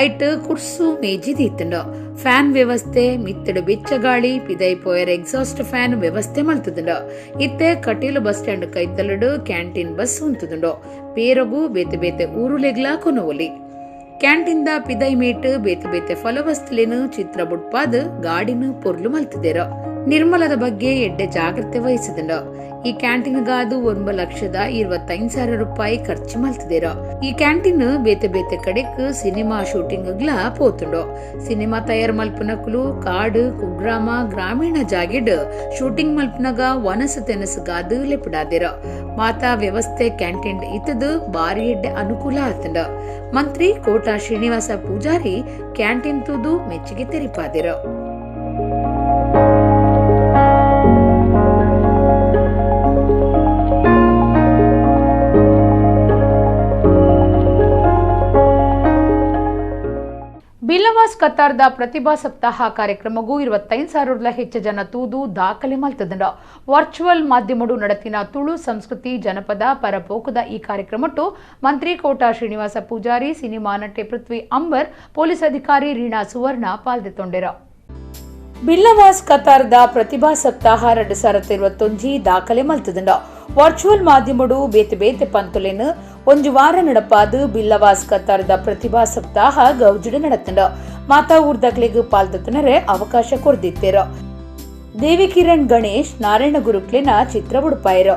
ಐಟ್ ಕುರ್ಸು ಮೇಜಿ ದೀತಂಡು. ಫ್ಯಾನ್ ವ್ಯವಸ್ಥೆ, ಮಿತ್ತಡು ಬೆಚ್ಚ ಗಾಳಿ, ಪಿದೈ ಪೋಯರ್ ಎಕ್ಸಾಸ್ಟ್ ಫ್ಯಾನ್ ವ್ಯವಸ್ಥೆ ಮಲ್ತದುಂಡು. ಇತ್ತೆ ಕಟೀಲು ಬಸ್ ಸ್ಟ್ಯಾಂಡ್ ಕೈತಲಡು ಕ್ಯಾಂಟೀನ್ ಬಸ್ ಉಂತುದುಂಡು. ಪೇರಗು ಬೇತೆ ಬೇತೆ ಊರುಲೆಗ್ಲಾ ಕೊನೊವೊಲಿ. ಕ್ಯಾಂಟೀನ್ the ಪಿದೈ ಮೇಟ್ ಬೇತೆ ಬೇತೆ ಫಲವಸ್ತುಲೇನು ಚಿತ್ರ ಬುಡ್ಪಾದ್ ಗಾಡಿನ ಪೊರ್ಲು ಮಲ್ತದೇರು. ನಿರ್ಮಲದ ಬಗ್ಗೆ ಎಡ್ಡೆ ಜಾಗ್ರತೆ ವಹಿಸಿದಂಡು. ಈ ಕ್ಯಾಂಟೀನ್ಗಾದು 9,25,000 ರೂಪಾಯಿ ಖರ್ಚು ಮಲ್ತದೇರು. ಈ ಕ್ಯಾಂಟೀನ್ ಬೇತೆ ಬೇತೆ ಕಡೆಕ್ ಸಿನಿಮಾ ಶೂಟಿಂಗ್ಗ್ಲಾ ಪೋತುಂಡು. ಸಿನಿಮಾ ತಯಾರು ಮಲ್ಪನಕುಲು ಕಾಡು ಕುಗ್ರಾಮ ಗ್ರಾಮೀಣ ಜಾಗೆಡ್ ಶೂಟಿಂಗ್ ಮಲ್ಪನಗ ವನಸು ತೆನಸುಗಾದು ಲೆಪುಡಾದಿರು. ಮಾತಾ ವ್ಯವಸ್ಥೆ ಕ್ಯಾಂಟೀನ್ ಇತ್ತದು ಬಾರಿ ಎಡ್ಡೆ ಅನುಕೂಲ ಆತಂಡು. ಮಂತ್ರಿ ಕೋಟಾ ಶ್ರೀನಿವಾಸ ಪೂಜಾರಿ ಕ್ಯಾಂಟೀನ್ ತೂದು ಮೆಚ್ಚುಗೆ ತೆರಿಪಾದಿರು. ಬಿಲ್ಲವಾಸ್ ಕತಾರ್ದ ಪ್ರತಿಭಾ ಸಪ್ತಾಹ ಕಾರ್ಯಕ್ರಮಗೂ 25,000 ಹೆಚ್ಚು ಜನ ತೂದು ದಾಖಲೆ ಮಲ್ತದಂಡ. ವರ್ಚುವಲ್ ಮಾಧ್ಯಮಡು ನಡತಿನ ತುಳು ಸಂಸ್ಕೃತಿ ಜನಪದ ಪರಪೋಕದ ಈ ಕಾರ್ಯಕ್ರಮಟ್ಟು ಮಂತ್ರಿ ಕೋಟಾ ಶ್ರೀನಿವಾಸ ಪೂಜಾರಿ, ಸಿನಿಮಾ ನಟೆ ಪೃಥ್ವಿ ಅಂಬರ್, ಪೊಲೀಸ್ ಅಧಿಕಾರಿ ರೀಣಾ ಸುವರ್ಣ ಪಾಲ್ದೆತೊಂಡೆರು. ಬಿಲ್ಲವಾಸ್ ಕತಾರ್ದ ಪ್ರತಿಭಾ ಸಪ್ತಾಹ 2021 ದಾಖಲೆ ಮಲ್ತದಂಡ. ವರ್ಚುವಲ್ ಮಾಧ್ಯಮಡು ಬೇತೆ ಬೇತೆ ಪಂತುಲೆನ್ ಒಂಜು ವಾರ ನಡಪಾದು ಬಿಲ್ಲವಾಸ್ ಕತಾರ್ದ ಪ್ರತಿಭಾ ಸಪ್ತಾಹ ಗೌಜಿಡು ನಡತಂಡ. ಮಾತಾ ಊರ್ದಕ್ಲೆಗ್ ಪಾಲ್ದತನರೆ ಅವಕಾಶ ಕೊರ್ದಿತ್ತೇರು. ದೇವಿಕಿರಣ್ ಗಣೇಶ್ ನಾರಾಯಣ ಗುರುಕ್ಲೆನ ಚಿತ್ರ ಉಡುಪಾಯರು.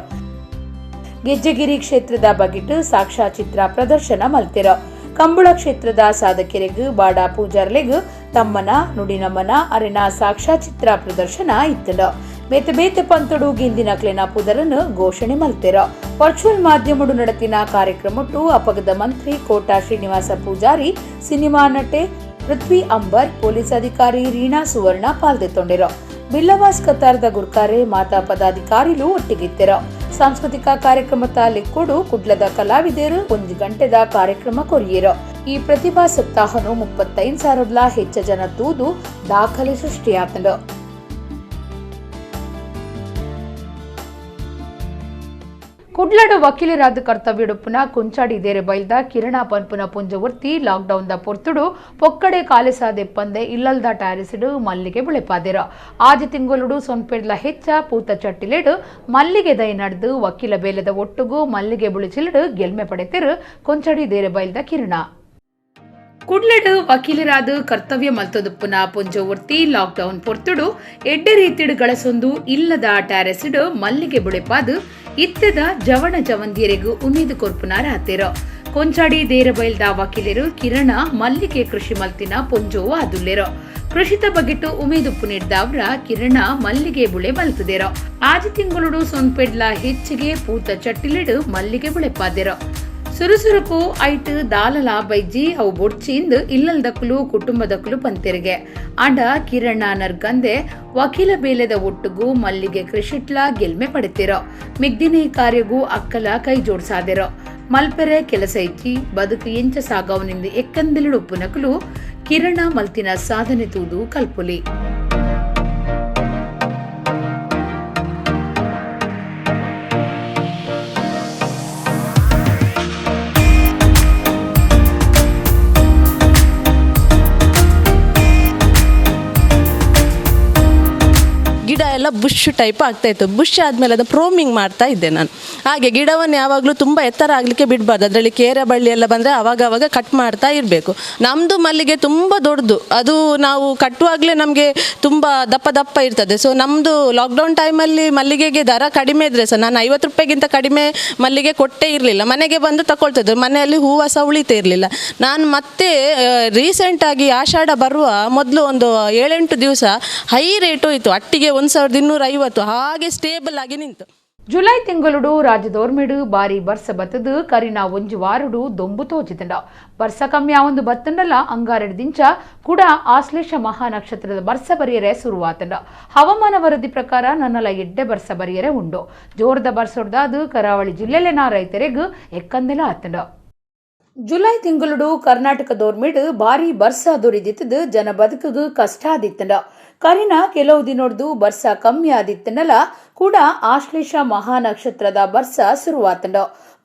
ಗೆಜ್ಜೆಗಿರಿ ಕ್ಷೇತ್ರದ ಬಗಿಟ್ಟು ಸಾಕ್ಷಾ ಚಿತ್ರ ಪ್ರದರ್ಶನ ಮಲ್ತಿರು. ಕಂಬಳ ಕ್ಷೇತ್ರದ ಸಾಧಕರಿಗೂ ಬಾಡಾ ಪೂಜಾರ್ಲೆಗ್ ತಮ್ಮನ ನುಡಿನಮ್ಮನ ಅರೆನ ಸಾಕ್ಷಾ ಚಿತ್ರ ಪ್ರದರ್ಶನ ಇತ್ತಂಡ. ಬೇತೆ ಬೇತೆ ಪಂತಡು ಗಿಂದಿನ ಕ್ಲೆನ ಪುದರನ್ನು ಘೋಷಣೆ ಮಲ್ತಿರು. ವರ್ಚುವಲ್ ಮಾಧ್ಯಮಡು ನಡತಿನ ಕಾರ್ಯಕ್ರಮಟ್ಟು ಅಪಗದ ಮಂತ್ರಿ ಕೋಟಾ ಶ್ರೀನಿವಾಸ ಪೂಜಾರಿ, ಸಿನಿಮಾ ನಟೆ ಪೃಥ್ವಿ ಅಂಬರ್, ಪೊಲೀಸ್ ಅಧಿಕಾರಿ ರೀಣಾ ಸುವರ್ಣ ಪಾಲ್ದೆತೊಂಡಿರು. ಬಿಲ್ಲವಾಸ್ ಕತಾರ್ದ ಗುರ್ಕಾರೆ ಮಾತಾ ಪದಾಧಿಕಾರಿಲು ಒಟ್ಟಿಗಿತ್ತಿರು. ಸಾಂಸ್ಕೃತಿಕ ಕಾರ್ಯಕ್ರಮ ಲೆಕ್ಕೋಡು ಕುಡ್ಲದ ಕಲಾವಿದರು 1 ಗಂಟೆದ ಕಾರ್ಯಕ್ರಮ ಕೊರಿಯರು. ಈ ಪ್ರತಿಭಾ ಸಪ್ತಾಹನು 35,000 ಹೆಚ್ಚು ಜನ ತೂದು ದಾಖಲೆ ಸೃಷ್ಟಿಯಾತಂಡು. ಕುಡ್ಲಡು ವಕೀಲರಾದ ಕರ್ತವ್ಯಡುಪ್ಪುನ ಕುಂಚಾಡಿ ದೇರೆ ಬೈಲ್ದ ಕಿರಣ ಪನ್ಪುನ ಪುಂಜವರ್ತಿ ಲಾಕ್ಡೌನ್ the ಪೊರ್ತುಡು ಪೊಕ್ಕಡೆ ಕಾಲೆಸಾದೆಪ್ಪಂದೆ ಇಲ್ಲಲ್ದ ಟ್ಯಾರಿಸಿಡು ಮಲ್ಲಿಗೆ ಬುಳೆಪಾದಿರ. ಆಜಿ ತಿಂಗೊಲುಡು ಸೊನ್ಪೆಡ್ಲ ಹೆಚ್ಚ ಪೂತ ಚಟ್ಟಿಲೆಡು ಮಲ್ಲಿಗೆ ದೈ ನಡೆದು ವಕೀಲ ಬೇಲೆದ ಒಟ್ಟುಗು ಮಲ್ಲಿಗೆ ಬುಳಿಚಿಲಡು ಗೆಲ್ಮೆ ಪಡೆತಿರು ಕೊಂಚಾಡಿ ದೇರೆ ಬೈಲ್ದ ಕಿರಣ. ಕುಡ್ಲಡು ವಕೀಲರಾದ ಕರ್ತವ್ಯ ಮಲ್ತೊದುಪ್ಪುನ ಪುಂಜವರ್ತಿ ಲಾಕ್ಡೌನ್ ಪೊರ್ತುಡು ಎಡ್ಡೆ ರೀತಿಡು ಗಳಸೊಂದು ಇಲ್ಲದ ಟ್ಯಾರೆಸಿಡು ಮಲ್ಲಿಗೆ ಬುಳೆಪಾದು ಇತ್ತದ ಜವಣ ಜವಂದಿಯರಿಗೂ ಉಮೇದು ಕೊರ್ಪುನಾರ ಆತಿರು. ಕೊಂಚಾಡಿ ದೇರಬೈಲ್ದ ವಕೀಲರು ಕಿರಣ ಮಲ್ಲಿಗೆ ಕೃಷಿ ಮಲ್ತಿನ ಪೊಂಜೋವು ಆದುಲ್ಲೇರು. ಕೃಷಿತ ಬಗೆಟ್ಟು ಉಮೇದುಪ್ಪು ನೀಡ್ದವ್ರ ಕಿರಣ ಮಲ್ಲಿಗೆ ಬುಳೆ ಮಲ್ತದೇರೋ. ಆಜಿ ತಿಂಗಳು ಸೊನ್ಪೆಡ್ಲ ಹೆಚ್ಚಿಗೆ ಪೂತ ಚಟ್ಟಿಲಿಡು ಮಲ್ಲಿಗೆ ಬುಳೆಪಾದಿರೋ. ಸುರುಸುರುಕು ಐಟ್ ದಾಲಲ ಬೈಜಿ ಅವು ಬೊಡ್ಚಿಂದ್ ಇಲ್ಲಲ್ದಕ್ಕಲು ಕುಟುಂಬದಕ್ಕಲು ಪಂತೆರಿಗೆ. ಆಂಡ ಕಿರಣ ನರ್ಗಂದೆ ವಕೀಲ ಬೇಲೆದ ಒಟ್ಟುಗೂ ಮಲ್ಲಿಗೆ ಕೃಷಿಟ್ಲ ಗೆಲ್ಮೆ ಪಡೆತಿರೋ. ಮಿಗ್ದಿನೇ ಕಾರ್ಯಗೂ ಅಕ್ಕಲ ಕೈ ಜೋಡ್ಸಾದಿರೋ. ಮಲ್ಪೆರೆ ಕೆಲಸ ಇಚ್ಚಿ ಬದುಕು ಎಂಚ ಸಾಗವನಿಂದ ಎಕ್ಕಂದಿಲುಡು ಉಪ್ಪುನಕಲು ಕಿರಣ ಮಲ್ತಿನ ಸಾಧನೆ ತೂದು ಕಲ್ಪುಲಿ. ಗಿಡ ಎಲ್ಲ ಬುಷ್ ಟೈಪ್ ಆಗ್ತಾಯಿತ್ತು. ಬುಷ್ ಆದಮೇಲೆ ಅದು ಪ್ರೋಮಿಂಗ್ ಮಾಡ್ತಾ ಇದ್ದೆ ನಾನು. ಹಾಗೆ ಗಿಡವನ್ನು ಯಾವಾಗಲೂ ತುಂಬ ಎತ್ತರ ಆಗಲಿಕ್ಕೆ ಬಿಡಬಾರ್ದು. ಅದರಲ್ಲಿ ಕೇರೆ ಬಳ್ಳಿ ಎಲ್ಲ ಬಂದರೆ ಅವಾಗವಾಗ ಕಟ್ ಮಾಡ್ತಾ ಇರಬೇಕು. ನಮ್ಮದು ಮಲ್ಲಿಗೆ ತುಂಬ ದೊಡ್ಡದು, ಅದು ನಾವು ಕಟ್ಟುವಾಗಲೇ ನಮಗೆ ತುಂಬ ದಪ್ಪ ದಪ್ಪ ಇರ್ತದೆ. ಸೊ ನಮ್ಮದು ಲಾಕ್ಡೌನ್ ಟೈಮಲ್ಲಿ ಮಲ್ಲಿಗೆಗೆ ದರ ಕಡಿಮೆ ಇದ್ದರೆ ಸಹ ನಾನು 50 ರೂಪಾಯಿಗಿಂತ ಕಡಿಮೆ ಮಲ್ಲಿಗೆ ಕೊಟ್ಟೇ ಇರಲಿಲ್ಲ. ಮನೆಗೆ ಬಂದು ತಗೊಳ್ತಿದ್ರು, ಮನೆಯಲ್ಲಿ ಹೂವು ಸಹ ಉಳಿತಾ ಇರಲಿಲ್ಲ. ನಾನು ಮತ್ತೆ ರೀಸೆಂಟಾಗಿ ಆಷಾಢ ಬರುವ ಮೊದಲು ಒಂದು 7-8 ದಿವಸ ಹೈ ರೇಟು ಇತ್ತು, ಅಟ್ಟಿಗೆ 1250 ಹಾಗೆ ಸ್ಟೇಬಲ್ ಆಗಿ ನಿಂತು. ಜುಲೈ ತಿಂಗಳುಡು ರಾಜ್ಯದೋರ್ಮೆಡು ಬಾರಿ ಬರ್ಸ ಬತ್ತದು ಕರಿನ ಒಂಜಿ ವಾರುಡು ದೊಂಬು ತೋಜಿತಂಡ. ಬರ್ಸ ಕಮ್ಮಿ ಒಂದು ಬತ್ತಂಡಲ ಅಂಗಾರೆಡ್ ದಿಂಚ ಕೂಡ ಆಶ್ಲೇಷ ಮಹಾನಕ್ಷತ್ರದ ಬರ್ಸ ಬರಿಯರೆ ಶುರುವಾತಂಡ. ಹವಾಮಾನ ವರದಿ ಪ್ರಕಾರ ನನ್ನಲ ಎಡ್ಡೆ ಬರ್ಸ ಬರಿಯರೆ ಉಂಡು. ಜೋರದ ಬರ್ಸೊಡ್ದಾದು ಕರಾವಳಿ ಜಿಲ್ಲೆಲೆನ ರೈತರಿಗೂ ಎಕ್ಕಂದೆಲ ಆತಂಡ. ಜುಲೈ ತಿಂಗಳುಡು ಕರ್ನಾಟಕದೋರ್ಮಿಡು ಭಾರಿ ಬರ್ಸ ದೊರಿದಿತ್ತದು ಜನ ಬದುಕುಗು ಕಷ್ಟ ಆದಿತ್ತಂಡ. ಕರಿನ ಕೆಲವು ದಿನೊಡ್ದು ಬರ್ಸ ಕಮ್ಮಿ ಆದಿತ್ತಂಡಲ ಕೂಡ ಆಶ್ಲೇಷ ಮಹಾನಕ್ಷತ್ರದ ಬರ್ಸ ಶುರುವಾತಂಡ.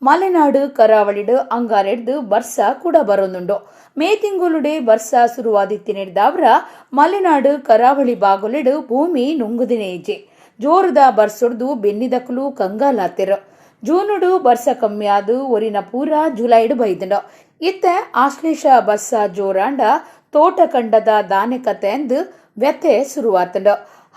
ಮಲೆನಾಡು ಕರಾವಳಿಡು ಅಂಗಾರೆಡ್ದು ಬರ್ಸ ಕೂಡ ಬರೋನುಂಡು. ಮೇ ತಿಂಗಳುಡೆ ಬರ್ಸ ಶುರುವಾದಿತ್ತಿನೆಡ್ದಾವ್ರ ಮಲೆನಾಡು ಕರಾವಳಿ ಬಾಗುಲಿಡು ಭೂಮಿ ನುಂಗುದಿನೇಜೆ. ಜೋರದ ಬರ್ಸೊಡ್ದು ಬೆನ್ನಿದಕಲು ಕಂಗಾಲಾತಿರು. ಜೂನುಡು ಬರ್ಸ ಕಮ್ಮಿಯಾದು ಒರಿನ ಪೂರ ಜುಲೈಡು ಬೈದಂಡ. ಇತ್ತೆ ಆಶ್ಲೇಷ ಬರ್ಸ ಜೋರಾಂಡ ತೋಟ ಕಂಡದ ದಾನೆ ಕತೆ ಎಂದು ವ್ಯಥೆ ಶುರುವಾತಂಡ.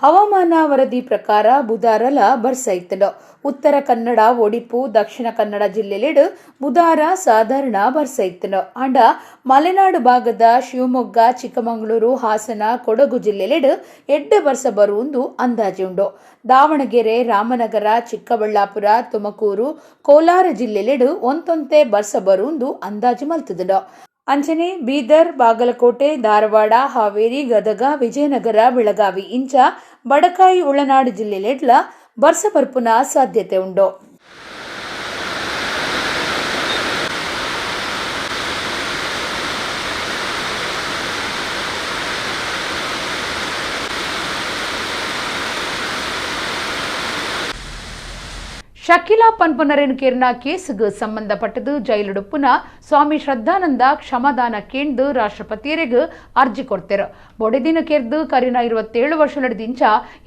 ಹವಾಮಾನ ವರದಿ ಪ್ರಕಾರ ಬುಧಾರಲ ಬರ್ಸ ಇತ್ತಂಡ. ಉತ್ತರ ಕನ್ನಡ, ಒಡಿಪು, ದಕ್ಷಿಣ ಕನ್ನಡ ಜಿಲ್ಲೆಲಿಡು ಬುಧಾರ ಸಾಧಾರಣ ಬರ್ಸ ಇತ್ತಂಡ. ಆಂಡ ಮಲೆನಾಡು ಭಾಗದ ಶಿವಮೊಗ್ಗ, ಚಿಕ್ಕಮಗಳೂರು, ಹಾಸನ, ಕೊಡಗು ಜಿಲ್ಲೆಲಿಡು ಎಡ್ಡೆ ಬರ್ಸ ಬರುವುದು ಅಂದಾಜು ಉಂಡು. ದಾವಣಗೆರೆ, ರಾಮನಗರ, ಚಿಕ್ಕಬಳ್ಳಾಪುರ, ತುಮಕೂರು, ಕೋಲಾರ ಜಿಲ್ಲೆಲಿಡು ಒಂತೊಂತೆ ಬರ್ಸ ಬರುವುದು ಅಂದಾಜು ಮಲ್ತದಂಡ. ಅಂಚನೆ ಬೀದರ್, ಬಾಗಲಕೋಟೆ, ಧಾರವಾಡ, ಹಾವೇರಿ, ಗದಗ, ವಿಜಯನಗರ, ಬೆಳಗಾವಿ ಇಂಚ ಬಡಕಾಯಿ ಒಳನಾಡು ಜಿಲ್ಲೆಲೆಡ್ಲ ಬರ್ಸ ಬರ್ಪುನ ಸಾಧ್ಯತೆ ಉಂಡು. ಶಕೀಲಾ ಪನ್ಪುನರೇನು ಕೇರ್ನ ಕೇಸುಗು ಸಂಬಂಧಪಟ್ಟದು ಜೈಲುಡುಪ್ಪುನ ಸ್ವಾಮಿ ಶ್ರದ್ಧಾನಂದ ಕ್ಷಮಾದಾನ ಕೇಂದು ರಾಷ್ಟ್ರಪತಿಯರಿಗೆ ಅರ್ಜಿ ಕೊಡ್ತೇರು. ಬೊಡೆದಿನ ಕೇರ್ದು ಕರಿನ 27 ವರ್ಷ ನಡೆದಿಂಚ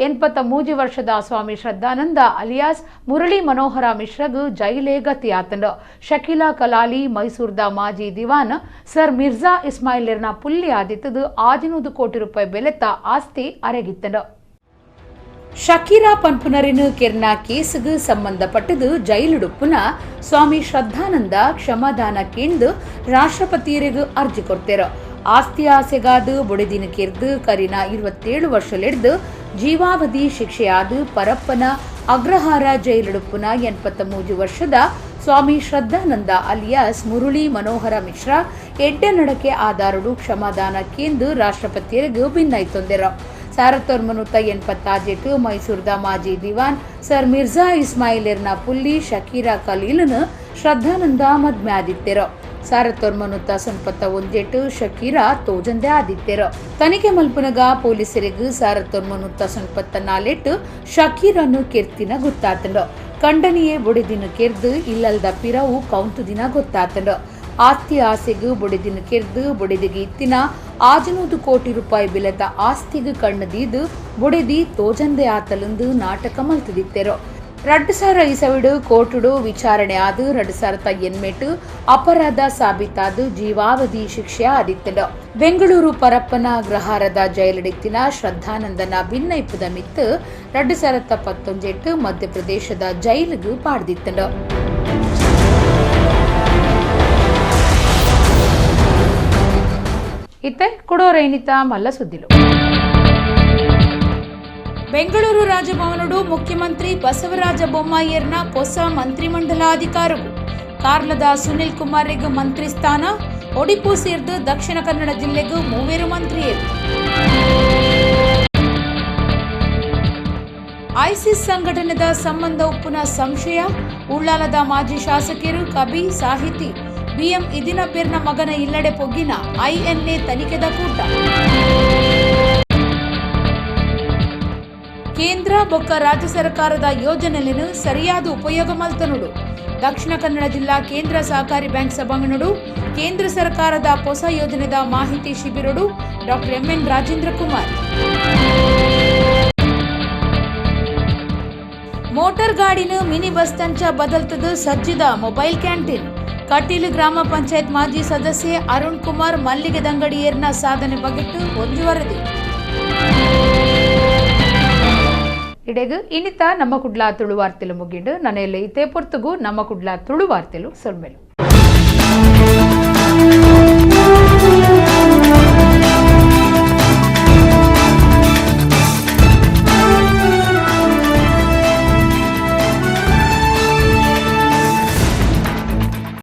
83 ವರ್ಷದ ಸ್ವಾಮಿ ಶ್ರದ್ಧಾನಂದ ಅಲಿಯಾಸ್ ಮುರಳಿ ಮನೋಹರ ಮಿಶ್ರಗು ಜೈಲೇ ಗತಿಯಾತಂಡು. ಶಕೀಲಾ ಕಲಾಲಿ ಮೈಸೂರ್ದ ಮಾಜಿ ದಿವಾನ್ ಸರ್ ಮಿರ್ಜಾ ಇಸ್ಮಾಯಿಲರ್ನ ಪುಲ್ಲಿ ಆದಿತ್ತದು 600 ಕೋಟಿ ರೂಪಾಯಿ ಬೆಲೆತ ಆಸ್ತಿ ಅರೆಗಿತ್ತಂಡು. ಶಕೀರಾ ಪನ್ಪುನರಿನು ಕೆರ್ನ ಕೇಸುಗು ಸಂಬಂಧಪಟ್ಟದು ಜೈಲುಡುಪ್ಪುನ ಸ್ವಾಮಿ ಶ್ರದ್ಧಾನಂದ ಕ್ಷಮಾದಾನ ಕೇಂದು ರಾಷ್ಟ್ರಪತಿಯರಿಗೂ ಅರ್ಜಿ ಕೊಡ್ತೇರು. ಆಸ್ತಿ ಆಸೆಗಾದು ಬೊಡೆದಿನ ಕೆರ್ದು ಕರಿನ 27 ವರ್ಷಲಿಡ್ದು ಜೀವಾವಧಿ ಶಿಕ್ಷೆಯಾದ ಪರಪ್ಪನ ಅಗ್ರಹಾರ ಜೈಲುಡುಪ್ಪುನ 83 ವರ್ಷದ ಸ್ವಾಮಿ ಶ್ರದ್ಧಾನಂದ ಅಲಿಯಾಸ್ ಮುರಳಿ ಮನೋಹರ ಮಿಶ್ರಾ ಎಡ್ಡೆ ನಡಕೆ ಆಧಾರಡು ಕ್ಷಮಾದಾನ ಕೇಂದು ರಾಷ್ಟ್ರಪತಿಯರಿಗೂ ಭಿನ್ನೈತೊಂದಿರು. 1986 ಮೈಸೂರ್ದ ಮಾಜಿ ದಿವಾನ್ ಸರ್ ಮಿರ್ಜಾ ಇಸ್ಮಾಯಿಲರ್ನ ಪುಲ್ಲಿ ಶಕೀರಾ ಕಲೀಲನ್ ಶ್ರದ್ಧಾನಂದ ಮದ್ಮೆ ಆದಿತ್ತೆರು. 1991 ಶಕೀರಾ ತೋಜಂದೆ ಆದಿತ್ತೆರು. ತನಿಖೆ ಮಲ್ಪುನಗ ಪೊಲೀಸರಿಗೂ 1994 ಶಕೀರನ್ನು ಕೆರ್ತಿನ ಗೊತ್ತಾತಂಡು. ಕಂಡನಿಯೇ ಬೊಡೆದಿನ ಕೆರ್ದು ಇಲ್ಲಲ್ದ ಪಿರವು ಕೌಂತು ದಿನ ಗೊತ್ತಾತಂಡು. ಆಸ್ತಿ ಆಸೆಗು ಬೊಡೆದಿನ ಕೆರ್ದು ಬೊಡೆದಿಗೆ ಇತ್ತಿನ 600 ಕೋಟಿ ರೂಪಾಯಿ ಬೆಲೆದ ಆಸ್ತಿಗೆ ಕಣ್ಣದೀದು ಬೊಡೆದಿ ತೋಜಂದೆ ಆತಲಂದು ನಾಟಕ ಮಲ್ತದಿತ್ತೆರು. 2000 ಇಸವಿಡು ಕೋರ್ಟುಡು ವಿಚಾರಣೆ ಆದು 2008 ಅಪರಾಧ ಸಾಬೀತಾದ ಜೀವಾವಧಿ ಶಿಕ್ಷೆ ಆದಿತ್ತಂಡು. ಬೆಂಗಳೂರು ಪರಪ್ಪನ ಅಗ್ರಹಾರದ ಜೈಲಡಿತ್ತಿನ ಶ್ರದ್ಧಾನಂದನ ಭಿನ್ನೈಪದ ಮಿತ್ತು 2019 ಮಧ್ಯಪ್ರದೇಶದ ಜೈಲಿಗೂ ಪಾಡ್ದಿತ್ತಂಡು. ಇತ್ತೆ ಕುಡೋರೈನಿತ ಮಲ್ಲ ಸುದ್ದಿಲು. ಬೆಂಗಳೂರು ರಾಜಭವನಡು ಮುಖ್ಯಮಂತ್ರಿ ಬಸವರಾಜ ಬೊಮ್ಮಾಯಿಯರ್ನ ಹೊಸ ಮಂತ್ರಿಮಂಡಲ ಅಧಿಕಾರವು. ಕಾರ್ಲದ ಸುನಿಲ್ ಕುಮಾರ್ಗೆ ಮಂತ್ರಿ ಸ್ಥಾನ, ಒಡಿಪು ಸೇರ್ದು ದಕ್ಷಿಣ ಕನ್ನಡ ಜಿಲ್ಲೆಗೂ ಮೂವರು ಮಂತ್ರಿಯರು. ಐಸಿಸ್ ಸಂಘಟನೆದ ಸಂಬಂಧ ಉಪ್ಪುನ ಸಂಶಯ, ಉಳ್ಳಾಲದ ಮಾಜಿ ಶಾಸಕರು ಕವಿ ಸಾಹಿತಿ ಬಿಎಂ ಇದಿನಪೇರ್ನ ಮಗನ ಇಲ್ಲಡೆ ಪೊಗ್ಗಿನ ಐಎನ್ಎ ತನಿಖೆದ ಕೂಟ. ಕೇಂದ್ರ ಬೊಕ್ಕ ರಾಜ್ಯ ಸರ್ಕಾರದ ಯೋಜನೆಯನ್ನು ಸರಿಯಾದ ಉಪಯೋಗ ಮಲ್ತನುಡು. ದಕ್ಷಿಣ ಕನ್ನಡ ಜಿಲ್ಲಾ ಕೇಂದ್ರ ಸಹಕಾರಿ ಬ್ಯಾಂಕ್ ಸಭಾಂಗಣಡು ಕೇಂದ್ರ ಸರ್ಕಾರದ ಹೊಸ ಯೋಜನೆದ ಮಾಹಿತಿ ಶಿಬಿರಡು doctor MN Rajendra Kumar. Tipper ಗಾಡಿನ ಮಿನಿ ಬಸ್ ತಂಚ ಬದಲ್ತದ ಸಜ್ಜಿದ ಮೊಬೈಲ್ ಕ್ಯಾಂಟೀನ್. ಕಟೀಲು ಗ್ರಾಮ ಪಂಚಾಯತ್ ಮಾಜಿ ಸದಸ್ಯೆ ಅರುಣ್ ಕುಮಾರ್ ಮಲ್ಲಿಗೆ ದಂಗಡಿಯೇರ್ನ ಸಾಧನೆ ಬಗೆಟ್ಟು ಒಂಜಿ ವರದಿ. ಇಡೆಗ್ ಇನಿತ ನಮ್ಮ ಕುಡ್ಲ ತುಳುವಾರ್ತೆಲು ಮುಗಿಂಡು. ನನೆಯಲ್ಲಿ ಇತೇ ಪೊರ್ತುಗು ನಮ್ಮ ಕುಡ್ಲ ತುಳುವಾರ್ತೆಲು ಸೊಲ್ಮೆಲು.